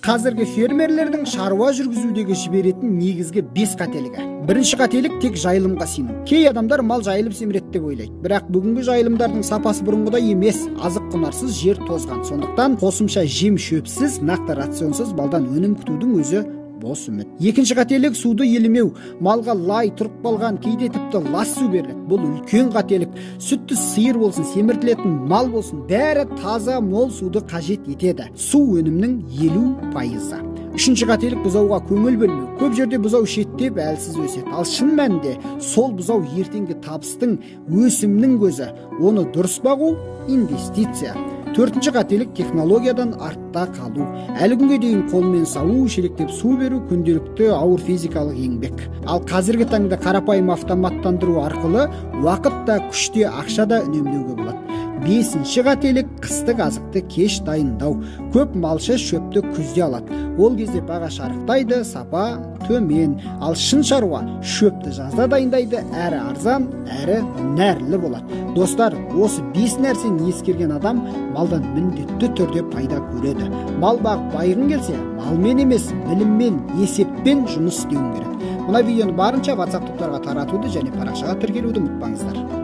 Қазіргі фермерлердің шаруа жүргізудегі жіберетін негізгі 5 қателігі. Бірінші қателік — тек жайылымға сену. Кей адамдар мал жайылып семіреді деп ойлайды. Бірақ бүгінгі жайылымдардың сапасы бұрынғыдай емес. Азық құнарсыз, жер тозған. Сондықтан қосымша жем шөпсіз, нақты рационсыз малдан өнім күтудің өзі бос үміт. Екінші қателік — суды елемеу. Малға лай тұрып қалған, кейде тіпті лас су беріледі. Бұл үлкен қателік. Сүтті сиыр болсын, семіртілетін мал болсын, бәрі таза мол суды қажет етеді. Су өнімнің 50%-ы. Үшінші қателік — бұзауға көңіл бөлмеу. Көп жерде бұзау шеттеп, әлсіз өседі. Ал шын мәнінде сол бұзау ертеңгі табыстың, өсімнің көзі. Оны дұрыс бағу — инвестиция. Төртінші қателік — технологиядан артта қалу. Әлі күнге дейін қолмен сауу, шелектеп су беру күнделікті ауыр физикалық еңбек. Ал қазіргі таңда қарапайым автоматтандыру арқылы уақыт та, күш те, ақша да үнемдеуге болады. Бесінші қателік — қыстық азықты кеш дайындау. Көп малшы шөпті күзде алады. Ол кезде баға шарықтайды, сапа төмен. Ал шын шаруа шөпті жазда дайындайды, әрі арзан, әрі нәрлі болады. Достар, осы 5 нәрсені ескерген адам малдан міндетті түрде пайда көреді. Мал бағып байығың келсе, малмен емес, біліммен, есеппен жұмыс істеуің керек. Мына видеоны барынша WhatsApp топтарға таратуды және парақшаға тіркелуді ұмытпаңыздар.